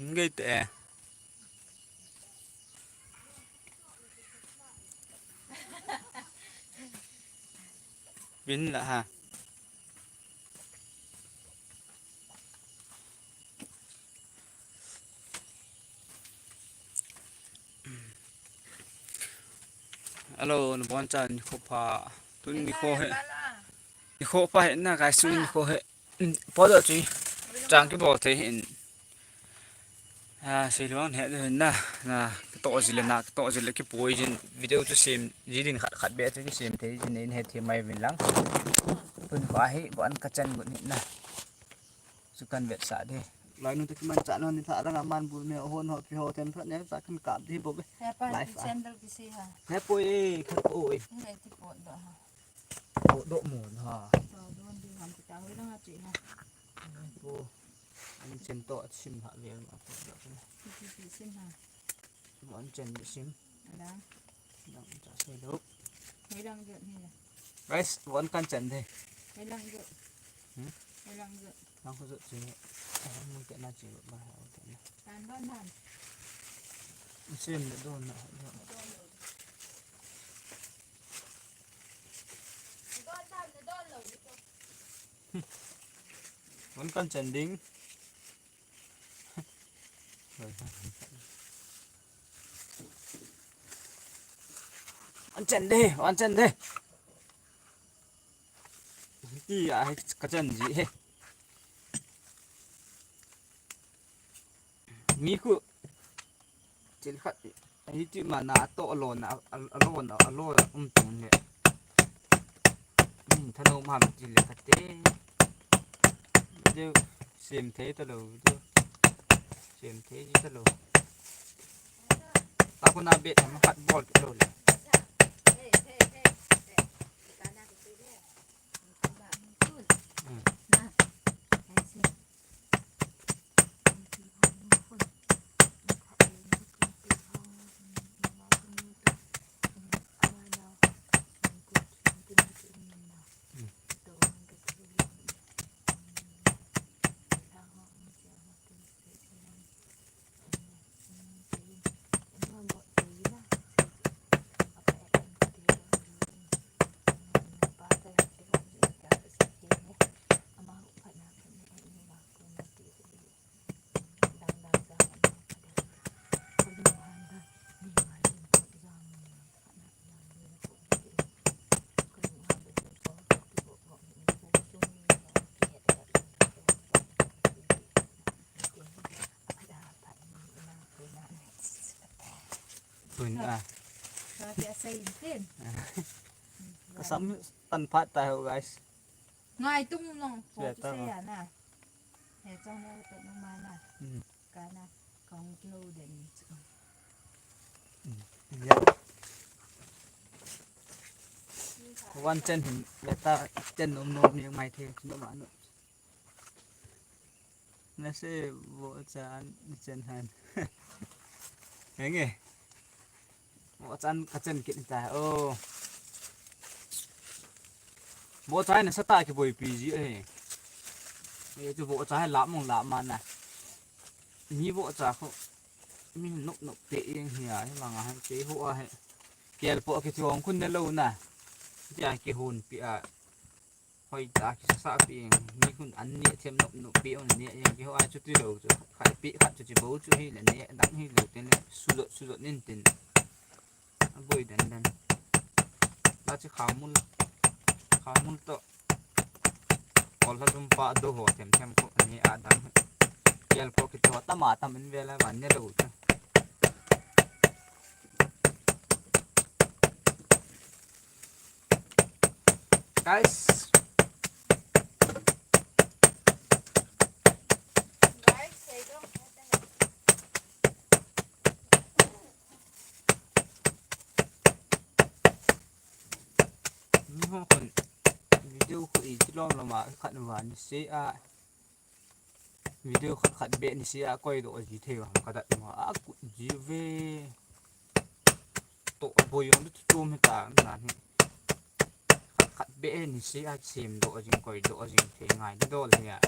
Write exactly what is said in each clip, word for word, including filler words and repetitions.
Ngai te. Bin la ha. Hello, nabonchauvin nikho pha. Tun nikho hi. Nikho pha hi na guys, tun nikho hi. Podoh chu chang kibol thei hin. Ah, sei lou he na, na, katoh jile na, katoh jile kipui jin video chu sem, jidin khat khat beh chu kisem thei jin nei he thei mai vin lang. Tun kho hi, bon kachan gun hi na. Chu kan vetsah de. Loinu te kimanchah non ni tha ranga man bul me hon ho pi ho ten phat ne sa kan kap di bo be. He pa, life a. Sandal kisi ha. He poi, he poi. Ngai ti podoh ha. Podoh mo na. Podoh di ham kita hoi langa chi ha. He po. An chen to sim ha vel ma podoh. Ti ti sim ha. An chen sim. Ada. Dang cha sei lou. Hei lang jot ni la. Guys, von kan chan de. Hei lang jot. Hmm? Hei lang jot. Lang ko jot che. Mun te na che ba ha te na. Tan don han. Sem le don na. Don lo. Don tan le don lo. Von kan chan ding. An chen de, an chen de. Ti a, ka chen ji he. Mi khu. Chil khat. Ahi ti ma na to lo na, a lo na, a lo um tung le. Min thano ma mi ti le kate. Video sem thei ta lo video. Sem thei ta lo. Ta ko na be ma khat bol ta lo le. Hmm. Tun a. Ka ti a sei tin. Ka sam tan phat ta ho, guys. Ngai tung nong ko. Sia tu ta sei ma. A na. He chong na ta nong ma na. Hmm. Ka na kong lo den ni chu. Hmm. Ya. Wan chen hin le ta chen nom nom ni mai the no ma no. Na se vo cha ni chen han. Henge. Vo chan ka chen kit ta. Oh. Vo cha na sa ta ki boi pi ji e. E chu vo cha la mong la ma na. Mi vo cha kho. Mi nop nop pe eng hi a, hi ma nga hai pe ho a hai. Kel po ki thong khun ne lo na. Ti a ki hun pi a. Hoi ta ki sa sa pi eng, ni khun an ni them nop nop pi ong ni eng ki ho a chu ti lo chu. Khai pi khat chu chi bo chu hi le ne, dang hi lo tin le, su lo, su lo nin tin. A boi dan dan. La chi khau mul, khau mul to. Ol ha dum pa do ho them them ko ni a dang. Kel ko ki to ta ma ta min ve la van ne lo chu. Guys. Ni ho kon video ko i tilom lama khat nu van se a. Video khat khat be ni sia koi do ji thei ham ka dat ma a kut ji ve. To boi yong tu tu mi ta na ni. Khat khat be ni sia sem do jing koi do jing thei ngai do le ya.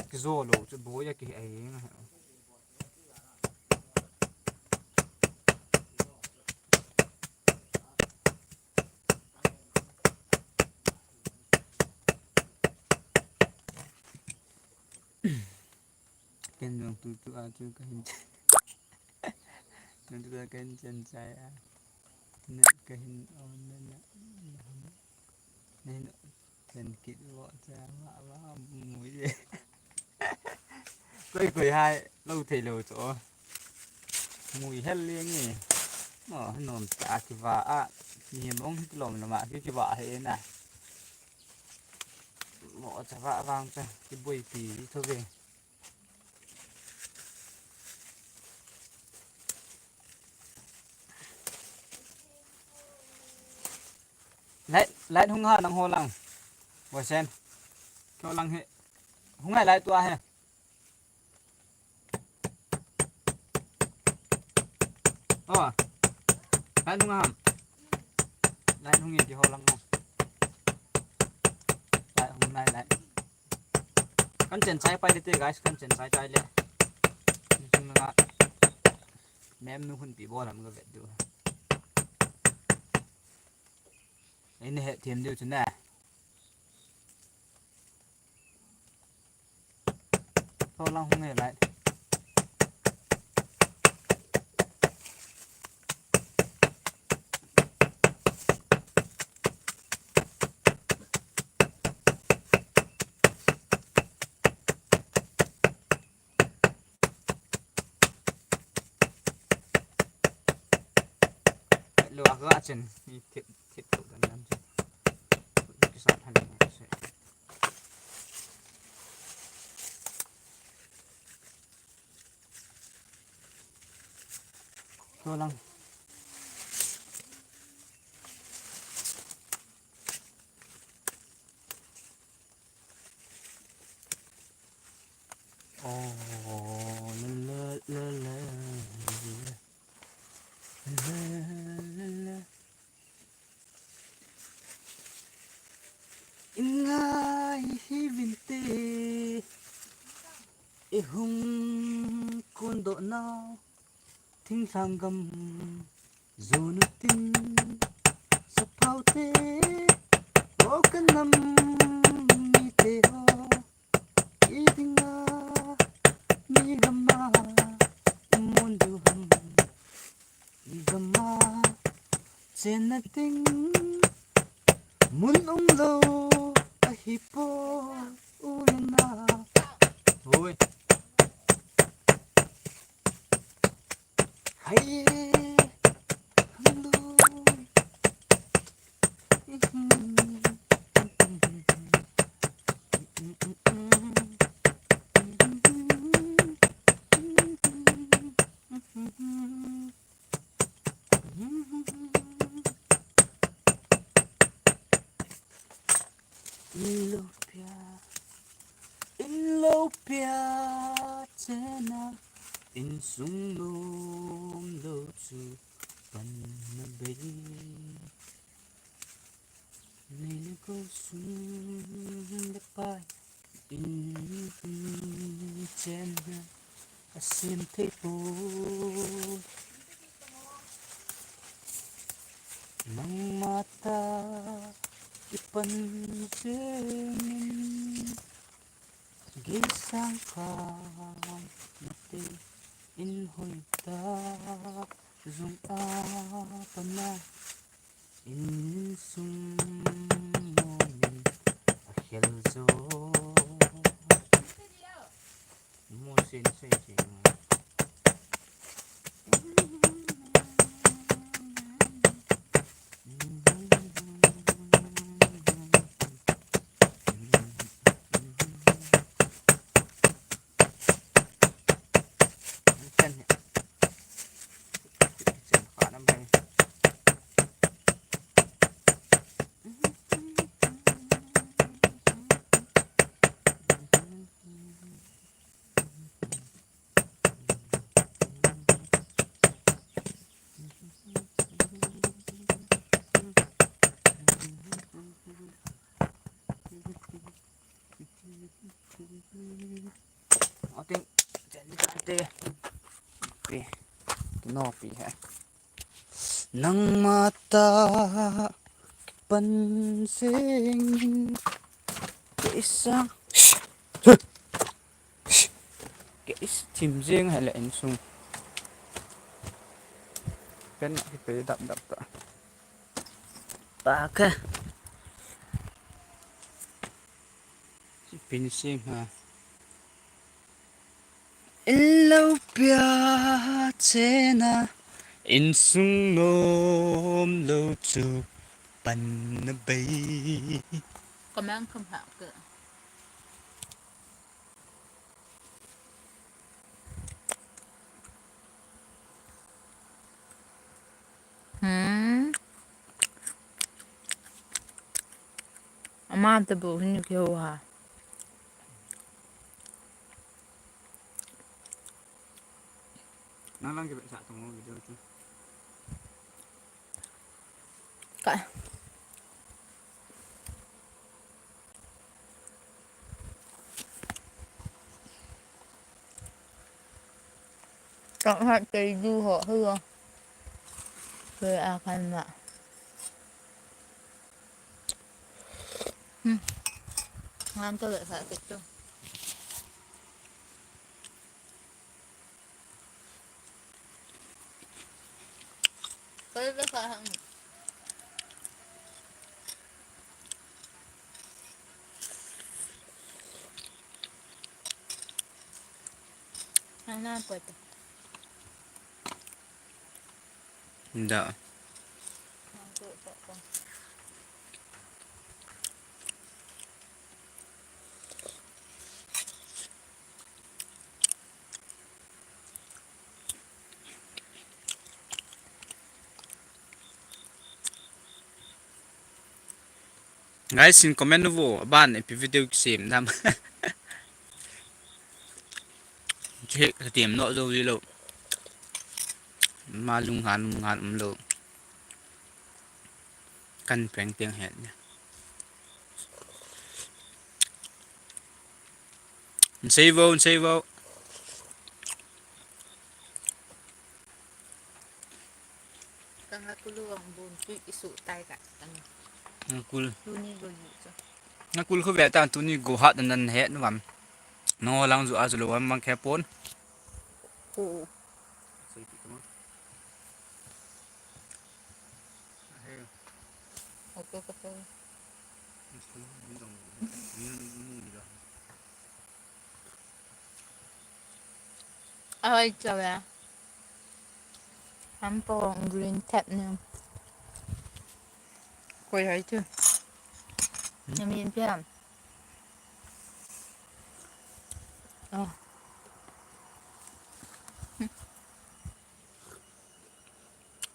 Ki zo lo chu boi ya ki ai nga. Ken jong tutu a chu kahin, tutu a kahin chen chai a. Ne kahin on ne ne. Ne chen kit vo cha ma ma mui e. Koi koi hai lou thei lou chu. Mui hel leng e. Mo nom ta kiva a. Ni mong kilom lama ki kiva he na. Mo cha va vang cha kiboipi tho ve. Light, light hung ha nang ho lang. Boisen. Kyo lang he. Hung hai light tua he. Oh. Light hung ham. Light hung ye ki ho lang ho. Light hung light light. Kan chen chai pai le te guys, kan chen chai chai le. Ni chung na. Mem nu hun pi bo lam ga vet du. Ei ne he thiam diu chu na. Tho lang hung he lai. Lo a ka chen ni thip thip to dan dan chen. Ki sa than ni se. Lo lang. Oh, la, la, la, la, la. La, la, la, la. Ingai hi vinte. I hung kun do nau. Thingthang gam zonu tin, saphau te, o ka nam mite ho, i dinga, mi gama, mun du ham, i gama, chenna ting, mun umlou, ahi po, u le na. Hoi. Hai, hello. Inlopia, inlopia chena, insung nomlou chu panna bei. Nei le gou sum le pai, in chena. Asem thei poi. Nangma tah kipan jengin, geisang khat nate in hoi tah jong a pana. Insung momin akhel jo. Mo sin sei sei. Ating, chen di kante. Pi. Kino pi he. Nangma tah kipan jengin, keisang. Guys, thim jeng hile insung. Ken ki pe dap dap ta. Pa ka. Pin sim ha. In lo pia chena, insung nom lo chu pan na bei. Ka mang kham ha ka. Hmm. Ama ta bu hin ki ho ha. Nang lang ki sa tong video chu. Ka. Ka ha te du ho hu. Ke a kan ma. Hmm. Ngan to le sa ke to. Da. Guys, in comment vo, aban ipi video kisem dam. Che, ka tem no jo ji lo. Ma lung han, lung han um lo. Kan peng teng het ne. Nsei vo, nsei vo. Ka ngakul u ang bun tui isu tai ka tang. Ngakul. Tuni go yu cho. Ngakul khu ve ta tuni go hat nan het nu vam. No lang ju a ju lo vam mang khe pon. Ko. Auto ka to. Ahoi, chawa. Hampo green tap ni. Koi hai chu. Hmm? Namin piam. Oh.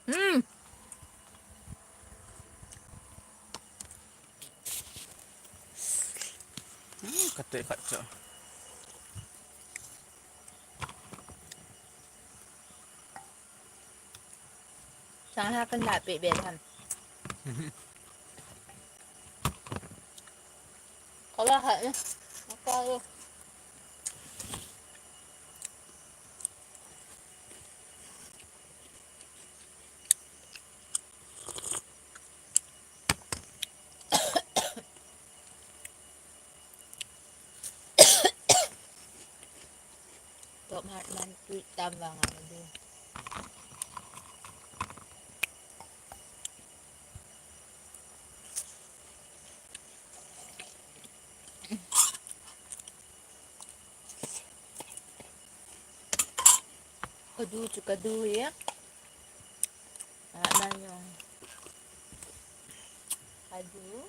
Hmm. Hmm, kate khat cha. Sang ha kan la pe be than. Kala ha. Kala. Top hat man tui tam vang a du. Kadu chu kadu ya. Ah, na yung kadu.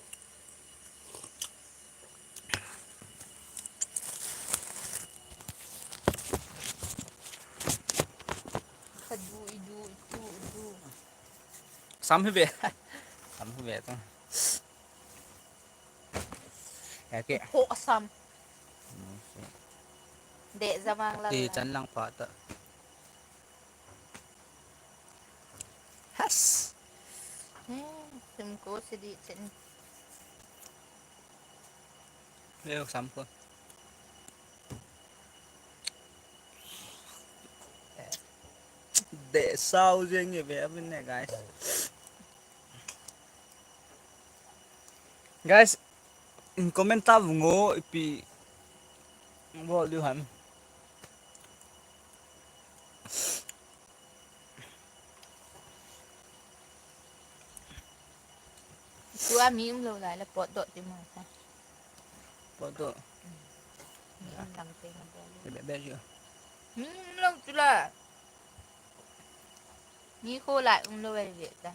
Kadu, idu, itu, idu. Sam hi ve. Sam hi ve to. Ya ke. Ho sam. De zamang lang. Ti chan lang pa ta. Has. Hmm, sim ko si di chin. Leo sam ko. De sao jeng ye ve abin ne, guys. Guys, in comment ta vungo ipi. Bo liu ham. Tua mi umlou lai la potdoh ti mo sa. Potdoh. Mi um dang te na bol. Be be ji. Mi umlou tu la. Mi kho lai umlou ve ve ta.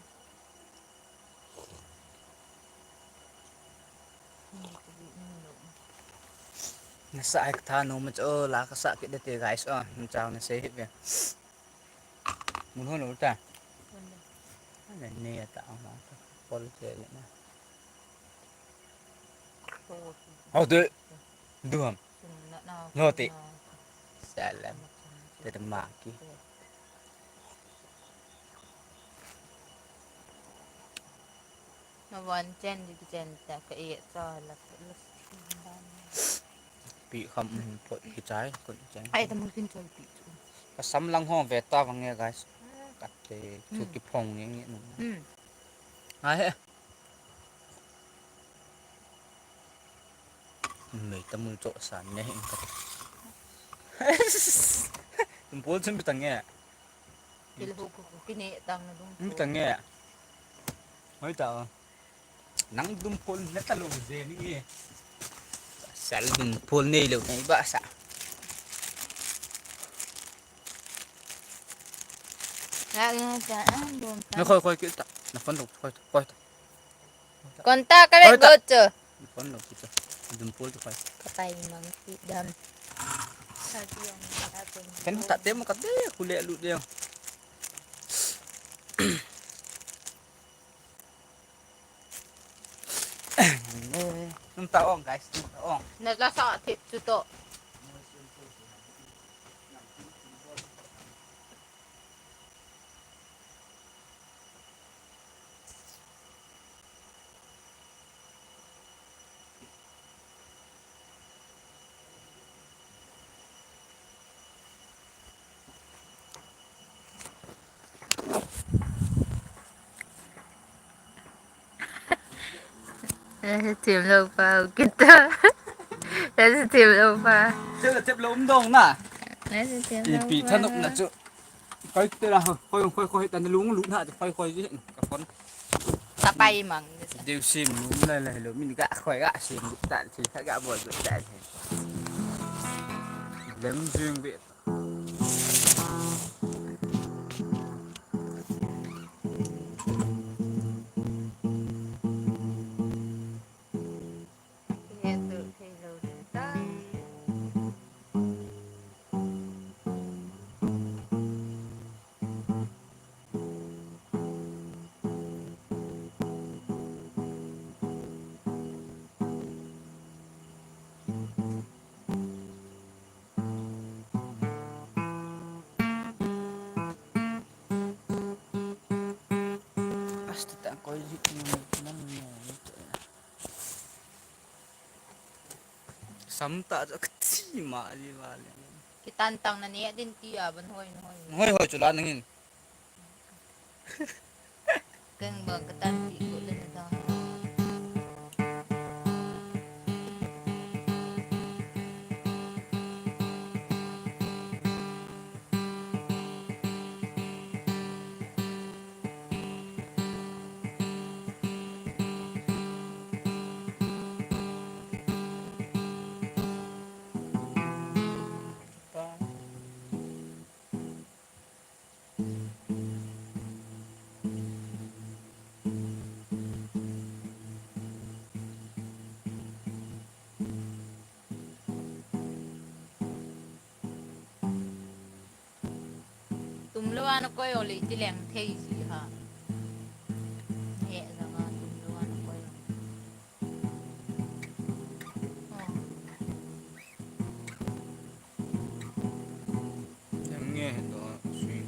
Nasa ai ka tha nom ma cho la ka sa kit de te guys, oh, mun chang na sei hi ve. Mun hon lo ta. Hon lo. Ane ne ya ta ma ta. Pol ke ya na. Hau de. Duham. Lo te. Salam. Te te ma ki. Na wan chen di chen ta ka e cha la la. Pi kham, um, pot ki chai, pot ki chai. Ai ta mun kin choi pi chu. Ka sam lang ho ve ta vang nge guys. Ka te chu ki phong nge nge nu. Hmm. Ai he. Mei ta mun cho san ne hin ka. Tum pol chun pi ta nge. Kil hu ku ku kine tang na dung. Pi ta nge. Hoi ta. Nang dum phol na ta lo je ni e. Sal dum phol nei lo nei ba sa. Na, na, ta, ah, dum ta. Na khoi khoi ki ta. Na phone lo khoi khoi ta. Kon ta ka le go chu. Na phone lo ki ta. Dum phol tu khoi. Ka pai mang ki dam. Sa ti yong ta kun. Kan ta te mo ka de ku le lu de. Nung ta ong, guys, nung ta ong. Na la sa thip chu to. Nasa thim lou pa, kita. Nasa thim lou pa. Thep la thep lou um dong na. Nasa thim lou pa. Ipi thanop na chu. Khoi te la, khoi, khoi, khoi, ta na lung lut na chu, khoi, khoi ji, ka phone. Ta pai mang. Deu sim lum lai lai lo, min ga khoi ga sim lut ta, thil khat ga bol lut ta. Lem jing be. Asta ta koi ji ni nam ni. Sam ta jo kati ma ji ba le. Kitan tang na ne din ti a ban hoi hoi. Hoi hoi chu la nangin. Keng bang katan ti ko le na ta. Tumlou a na koi o le ti leng thei ji ha. He jang a tumlou a na koi o. Oh. Lem nge he to sui.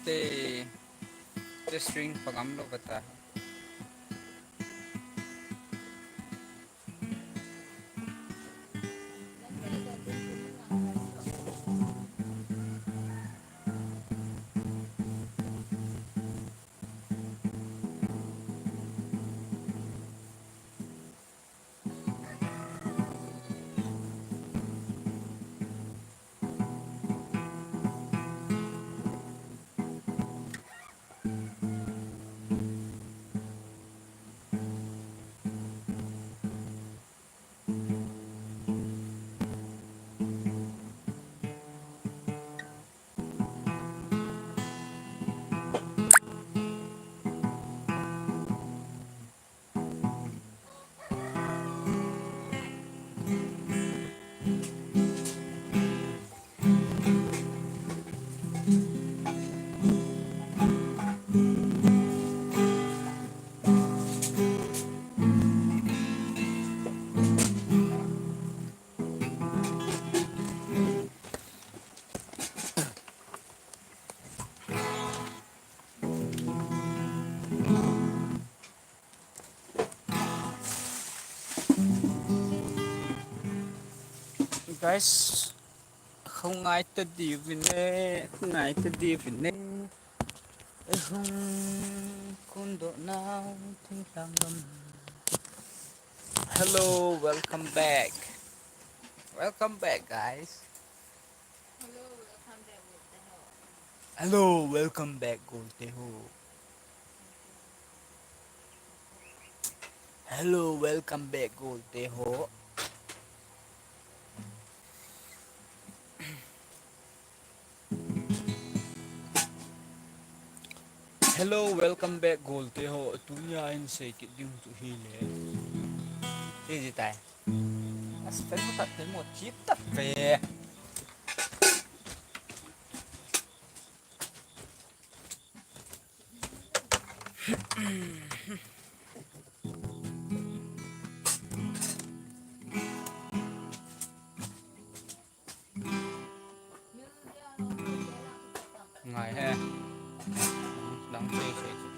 Te, te string pagam lo bata. Guys, khongai ta diu vin e, khongai ta diu vin e. Hung kun doh nau thingtlang gam. Hello, welcome back. Welcome back, guys. Hello, welcome back, Golteho. Hello, welcome back, Golteho. Hello, welcome back, Golteho. Tunia hin sei kit ding chu hile. Ti ji tai. As pen mo tat pen mo chip tat pe. Ngai he. Dang sei sei chu.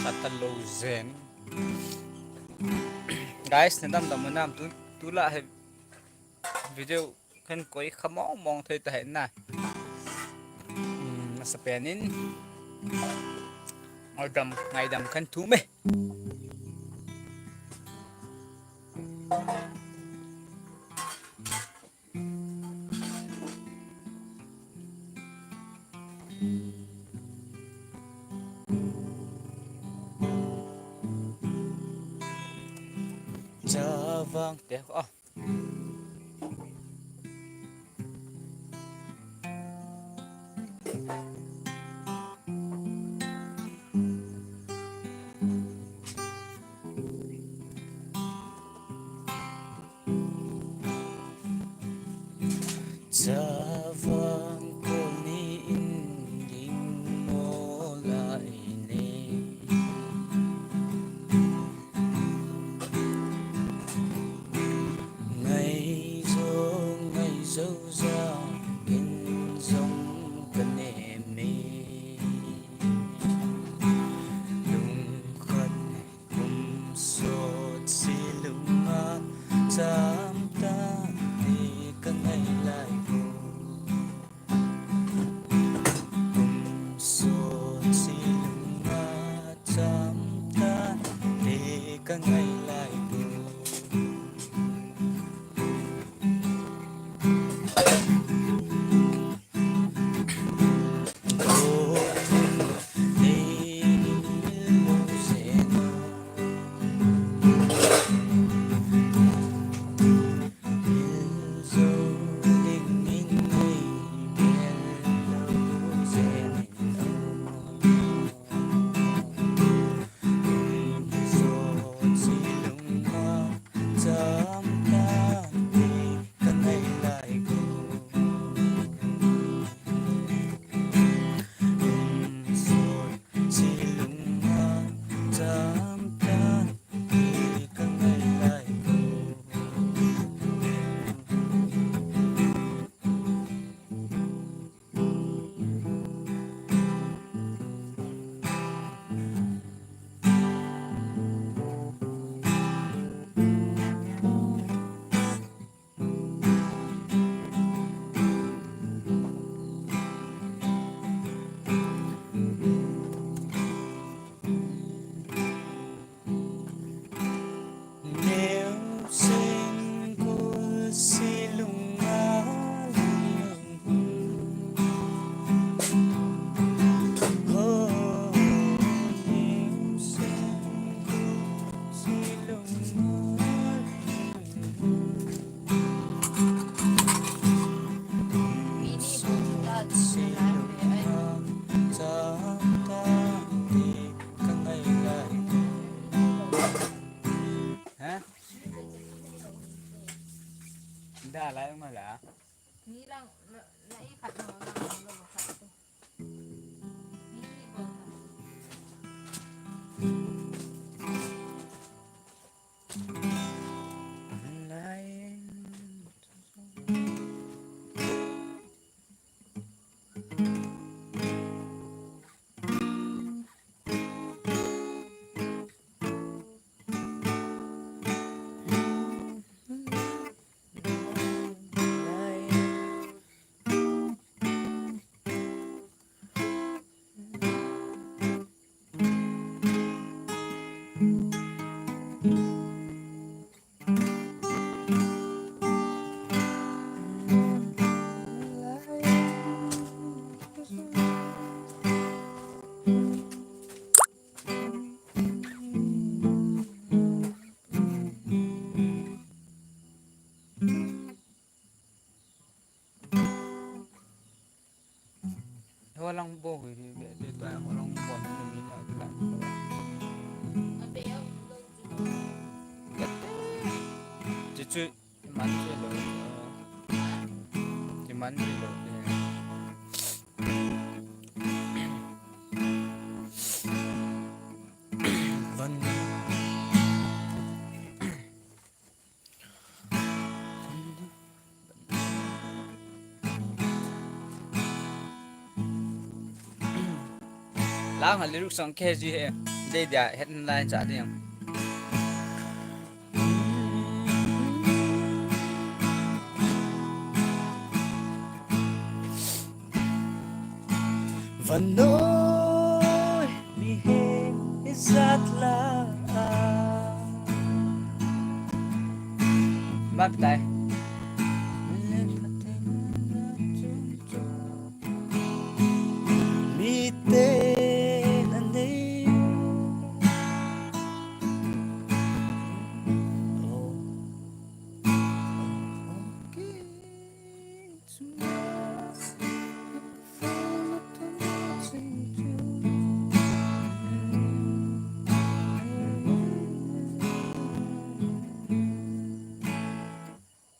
Sat ta lo zen. Guys, na dam dam nam tu, tu la he video kan koi kha mong mong thei ta he na. Hmm, na sa penin. Ngai dam, ngai dam kan tu me. Chavang te, ah. Chavang kol ni in ging mo lai ne. Ngai jo, ngai jo ja, kin jong ka ne me. Lungkhat Kum sot si lunga cham ta te ka ngai lai bu. Kum sot si lunga cham ta te ka ngai lai bu. Da lai ma la. Ni lang na, na i khat na lang lo khat tu. Ni ni bol na. Lai. Holang bo hui hi be, be, be, holang bo ni mi na ka. Chu chu, man chu lo. Chu man chu lo. Van. Lang ha lyrics song K G he. Dei dia headline cha ding. Vanoi mi he izat la. Bye bye. Mi te na nei. Oh, oh, oh, okay.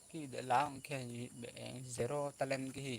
Ki de lang khen yi be zero talent ki hi.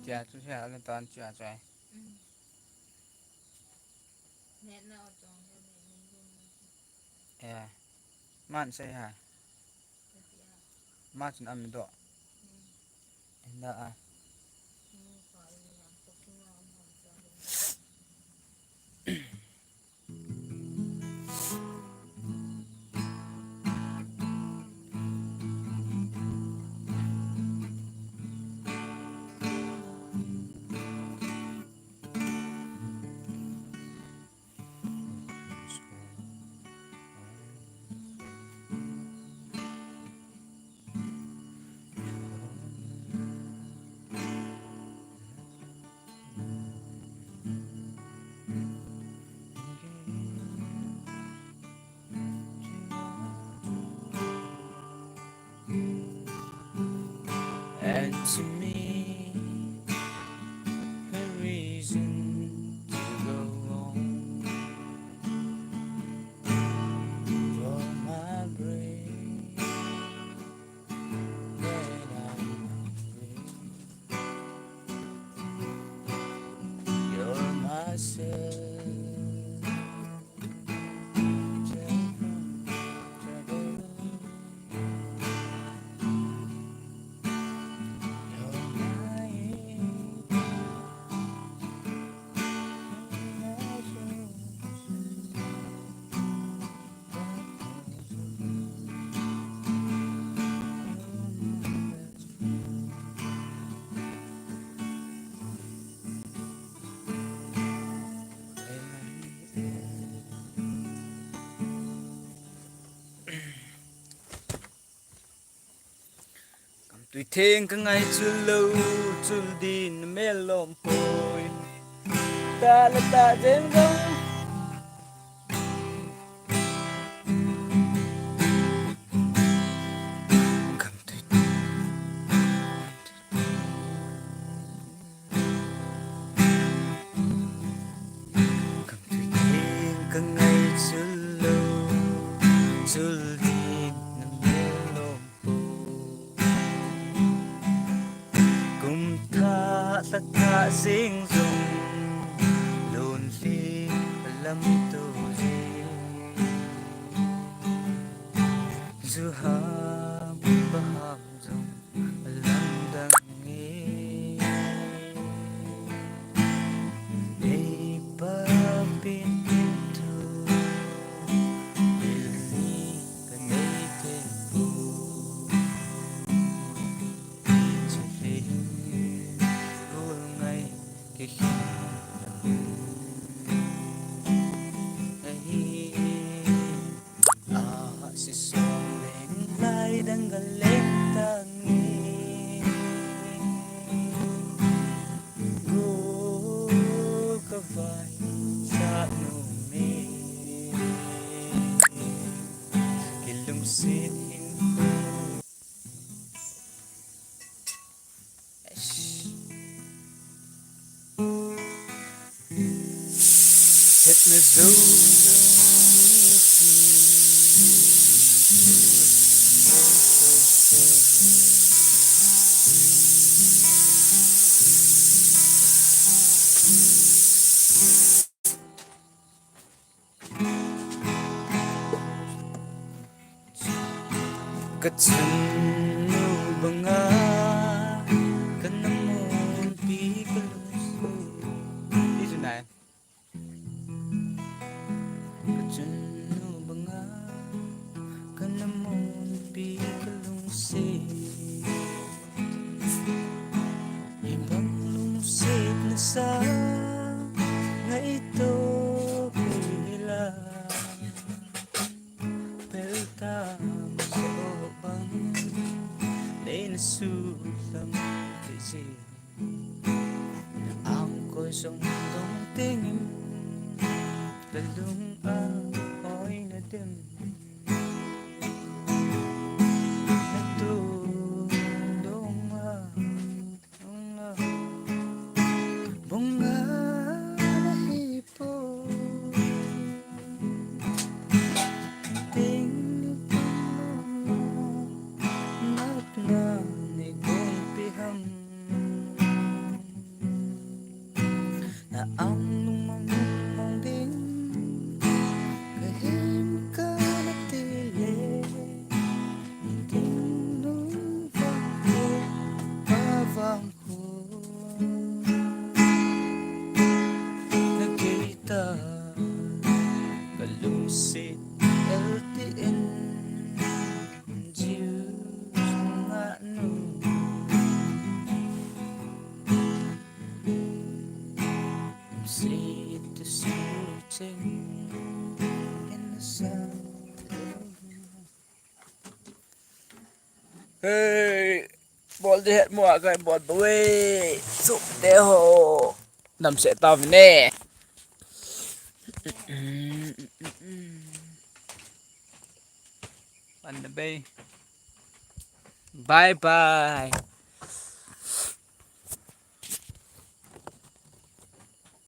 Chia chu chia le tan chia chai. Eh, man sei ha. Ma chun am do. Inda a. And to me, a reason to go on. You're my breath when I'm not breathing. You're my soul. Kamtui theng ka ngai chul lou, chul din na mel lom poi. Ta la ta jeng jong. Kamtui Kamtui theng ka ngai chul lou, chul din na mel lom poi. Kum thah lha thah jeng jong, lonely lam tu jeng. Ju ham pa ham jong lamdang e. Nei pa pen pen thu, bil ni ka nei pen pu. Chule hin gol ngai kikhin ahi. Ah, si som leng lai dang ka leng tange. Gol ka vai sa nu me. Kilungset hin. Eish. Hetna jou. Ka chunnu banga ka na munpi ka lungset. Ka chunnu banga ka na munpi ka lungset. Hibang lungsetna sa ngaito kei la. Pel tam so bang nei na suhlam kei je. Na angkoi song dong tengin ka lung a hoi na dem. Na tu dong a Bunga na hi po. Ting ni pang na na ni gong pi ham. Na ang lung mang lung mang ding. Ka him ka na ti le. Ting lung vang ko pa vang. Na kei ta ka lungset L T N Jews nga nu. Say it to see cheng in the sun. Hey, bol di het mo a kai bol bo we. Suk te ho. Nam se ta vine. Pan na bay. Bye bye.